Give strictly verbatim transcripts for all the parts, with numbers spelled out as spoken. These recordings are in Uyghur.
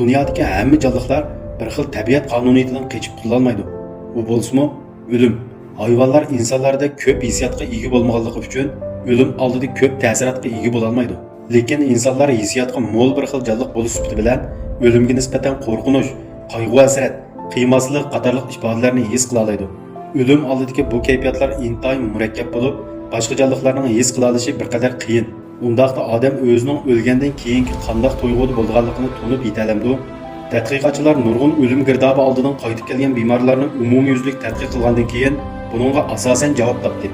دۇنيادىكى ھەممە جانلىقلار بىر خىل تەبىئەت قانۇنىيىتىدىن قېچىپ قۇتۇلالمايدۇ. ئۇ بولسىمۇ ئۆلۈم. ھايۋانلار ئىنسانلاردەك كۆپ ھېسسىياتقا ئىگە بولمىغانلىقى ئۈچۈن ئۆلۈم ئالدىدا كۆپ تەسىراتقا ئىگە بولالمايدۇ. لېكىن ئىنسانلار ھېسسىياتقا مول بىر خىل جانلىق بولۇش سۈپىتى بىلەن ئۆلۈمگە نىسبەتەن قورقۇنچ، قايغۇ-ھەسرەت، قىيماسلىق قاتارلىق ئىپادىلەرنى ھېس قىلالايدۇ. ئۆلۈم ئالدىدىكى بۇ كەيپىياتلار ئىنتايىن مۇرەككەپ بولۇپ، باشقا جانلىقلارنىڭ ھېس قىلالىشى بىر قەدەر قىيىن. ئۇنداقتا ئادەم ئۆزىنىڭ ئۆلگەندىن كېيىنكى قانداق تۇيغۇدا بولىدىغانلىقىنى تونۇپ يېتەلەمدۇ؟ تەتقىقاتچىلار نۇرغۇن ئۆلۈم گىردابى ئالدىدىن قايتىپ كەلگەن بىمارلارنى ئومۇميۈزلۈك تەتقىق قىلغاندىن كېيىن، بۇنىڭغا ئاساسەن جاۋاب تاپتى.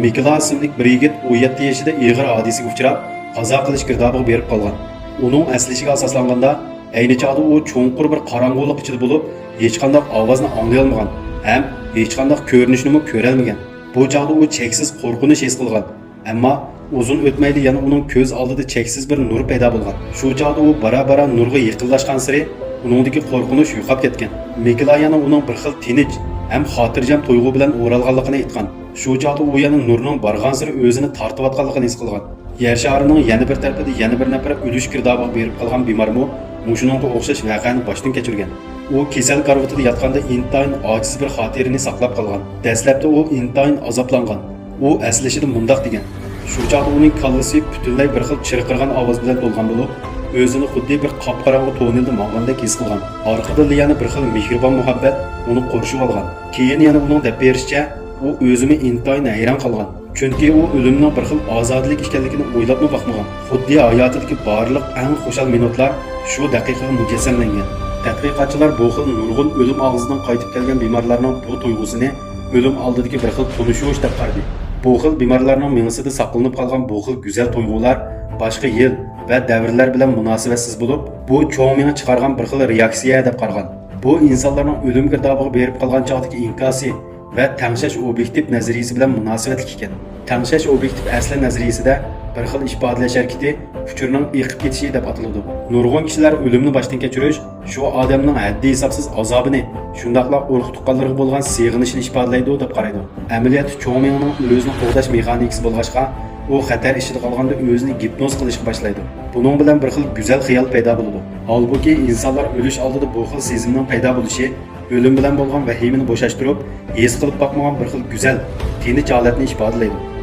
مىكلا ئىسىملىك بىر يىگىت ئون يەتتە يېشىدا ئېغىر ھادىسىگە ئۇچراپ، قازا قىلىش گىردابىغا بېرىپ قالغان. ئۇنىڭ ئەسلىشىگە ئاساسلانغاندا، ئەينى چاغدا ئۇ چوڭقۇر بىر قاراڭغۇلۇق ئىچىدە بولۇپ، ھېچقانداق ئاۋازنى ئاڭلىيالمىغان ھەم ھېچقانداق كۆرۈنۈشنىمۇ كۆرەلمىگەن. بۇ چاغدا ئۇ چەكسىز قورقۇنچ ھېس قىلغان. ئەمما ئۇزۇن ئۆتمەيلا يەنە ئۇنىڭ كۆز ئالدىدا چەكسىز بىر نۇر پەيدا بولغان. شۇ چاغدا ئۇ بارا-بارا نۇرغا يېقىنلاشقانسېرى ئۇنىڭدىكى قورقۇنچ يوقاپ كەتكەن. مىكلا يەنە ئۇنىڭ بىر خىل تىنچ ھەم خاتىرجەم تۇيغۇ بىلەن ئورالغانلىقىنى ئېيتقان. شۇ چاغدا ئۇ يەنە نۇرنىڭ بارغانسېرى ئۆزىنى تارتىۋاتقانلىقىنى ھېس قىلغان. يەر شارىنىڭ يەنە بىر تەرىپىدە يەنە بىر نەپەر ئۆلۈش گىردابىغا بېرىپ قالغان بىمارمۇ مۇشۇنىڭغا ئوخشاش ۋەقەنى باشتىن كەچۈرگەن. ئۇ كېسەل كارىۋىتىدا ياتقاندا ئىنتايىن ئاجىز بىر خاتىرىنى ساقلاپ قالغان. دەسلەپتە ئۇ ئىنتايىن ئازابلانغان. ئۇ ئەسلىشىدە مۇنداق دېگەن: شۇ چاغدا ئۇنىڭ كاللىسى پۈتۈنلەي بىر خىل چىرقىرىغان ئاۋاز بىلەن تولغان بولۇپ، ئۆزىنى خۇددى بىر قاپقاراڭغۇ توننېلدا ماڭغاندەك ھېس قىلغان. ئارقىدىنلا يەنە بىر خىل مېھرىبان مۇھەببەت ئۇنى قورشىۋالغان. كېيىن يەنە ئۇنىڭ دەپ بېرىشىچە، ئۇ ئۆزىمۇ ئىنتايىن ھەيران قالغان. چۈنكى ئۇ ئۆلۈمنىڭ بىر خىل ئازادىلىك ئىكەنلىكىنى ئويلاپمۇ باقمىغان. خۇددى ھاياتىدىكى بارلىق ئەڭ خۇشال مىنۇتلار شۇ دەقىقىگە مۇجەسسەملەنگەن. تەتقىقاتچىلار بۇ خىل نۇرغۇن ئۆلۈم ئاغزىدىن قايتىپ كەلگەن بىمارلارنىڭ بۇ تۇيغۇسىنى ئۆلۈم ئالدىدىكى بىر خىل تونۇشۇش دەپ قارىدى. بۇ خىل بىمارلارنىڭ مېڭىسىدە ساقلىنىپ قالغان بۇ خىل گۈزەل تۇيغۇلار باشقا يىل ۋە دەۋرلەر بىلەن مۇناسىۋەتسىز بولۇپ، بۇ چوڭ مېڭە چىقارغان بىر خىل رېئاكسىيە دەپ قارىغان. بۇ ئىنسانلارنىڭ ئۆلۈم گىردابىغا بېرىپ قالغان چاغدىكى ئىنكاسى ۋە تەڭشەش ئوبيېكتىپ نەزەرىيىسى بىلەن مۇناسىۋەتلىك ئىكەن. تەڭشەش ئوبيېكتىپ ئەسلى نەزەرىيىسىدە بىر خىل ئىپادىلەش ھەرىكىتى ئۇچۇرنىڭ ئېقىپ كېتىشى دەپ ئاتىلىدۇ. نۇرغۇن كىشىلەر ئۆلۈمنى باشتىن كەچۈرۈش شۇ ئادەمنىڭ ھەددى ھېسابسىز ئازابىنى، شۇنداقلا ئۇرۇق-تۇغقانلىرىغا بولغان سېغىنىشىنى ئىپادىلەيدۇ دەپ قارايدۇ. ئەمەلىيەتتە چوڭ مېڭىنىڭ ئۆزىنى قوغداش مېخانىكىسى بولغاچقا، ئۇ خەتەر ئىچىدە قالغاندا ئۆزىنى گىپنوز قىلىشقا باشلايدۇ. بۇنىڭ بىلەن بىر خىل گۈزەل خىيال پەيدا بولىدۇ. ھالبۇكى، ئىنسانلار ئۆلۈش ئالدىدا بۇ خىل سېزىمنىڭ پەيدا بولۇشى ئۆلۈم بىلەن بولغان ۋەھىمىنى بوشاشتۇرۇپ، ھېس قىلىپ باقمىغان بىر خىل گۈزەل، تىنچ ھالەتنى ئىپادىلەيدۇ.